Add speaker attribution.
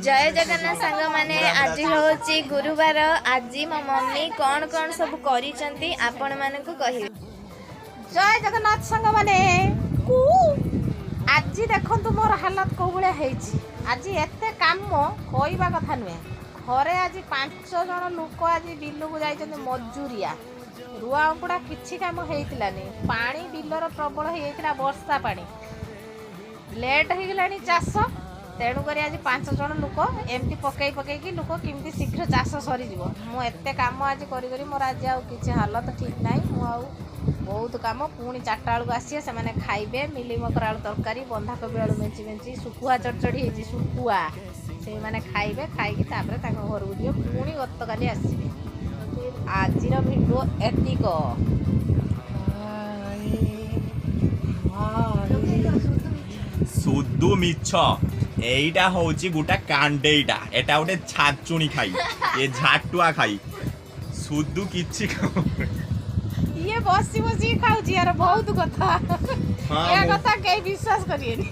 Speaker 1: ଜୟ ଜଗନ୍ନାଥ ସାଙ୍ଗମାନେ। ଆଜି ହେଉଛି ଗୁରୁବାର। ଆଜି ମୋ ମମି କ'ଣ କ'ଣ ସବୁ କରିଛନ୍ତି, ଆପଣମାନଙ୍କୁ କହିବି।
Speaker 2: ଜୟ ଜଗନ୍ନାଥ ସାଙ୍ଗମାନେ। ଆଜି ଦେଖନ୍ତୁ ମୋର ହାଲତ କେଉଁ ଭଳିଆ ହେଇଛି। ଆଜି ଏତେ କାମ, କହିବା କଥା ନୁହେଁ। ଘରେ ଆଜି 5 ଜଣ ଲୋକ ଆଜି ବିଲକୁ ଯାଇଛନ୍ତି ମଜୁରିଆ। ରୁଆ ଉପୁଡ଼ା କିଛି କାମ ହେଇଥିଲାନି। ପାଣି ବିଲର ପ୍ରବଳ ହେଇଯାଇଥିଲା, ବର୍ଷା ପାଣି। ଲେଟ୍ ହେଇଗଲାଣି ଚାଷ। ତେଣୁକରି ଆଜି 5 ଜଣ ଲୋକ ଏମିତି ପକେଇ ପକେଇକି ଲୋକ କେମିତି ଶୀଘ୍ର ଚାଷ ସରିଯିବ। ମୁଁ ଏତେ କାମ ଆଜି କରି କରି ମୋର ଆଜି ଆଉ କିଛି ହାଲତ ଠିକ୍ ନାହିଁ। ମୁଁ ଆଉ ବହୁତ କାମ। ପୁଣି 4ଟା ବେଳକୁ ଆସିବେ ସେମାନେ, ଖାଇବେ। ମିଲିମକର ଆଳୁ ତରକାରୀ, ବନ୍ଧାକୋବି ଆଳୁ ମେଞ୍ଚି ମେଞ୍ଚି, ଶୁଖୁଆ ଚଡ଼ଚଡ଼ି ହେଇଛି ଶୁଖୁଆ। ସେଇମାନେ ଖାଇବେ, ଖାଇକି ତାପରେ ତାଙ୍କ ଘରକୁ ଯିବେ। ପୁଣି ଗତକାଲି ଆସିବେ। ଆଜିର ଭିଡ଼ିଓ ଏତିକ।
Speaker 3: ସୁଦୁ ମିଛ। ଏଇଟା ହଉଛି ଗୋଟା କାଣ୍ଡେଇଟା। ଏଟା ଗୋଟେ ଛାଞ୍ଚୁଣି ଖାଇ, ଏ ଝାଟୁଆ ଖାଇ ସୁଦୁ କିଛି କାମ।
Speaker 2: ଇଏ ବସି ବସି ଖାଉଛି। ୟାର ବହୁତ କଥା।
Speaker 3: ହଁ,
Speaker 2: ଏ କଥା କେହି ବିଶ୍ୱାସ କରିବେନି।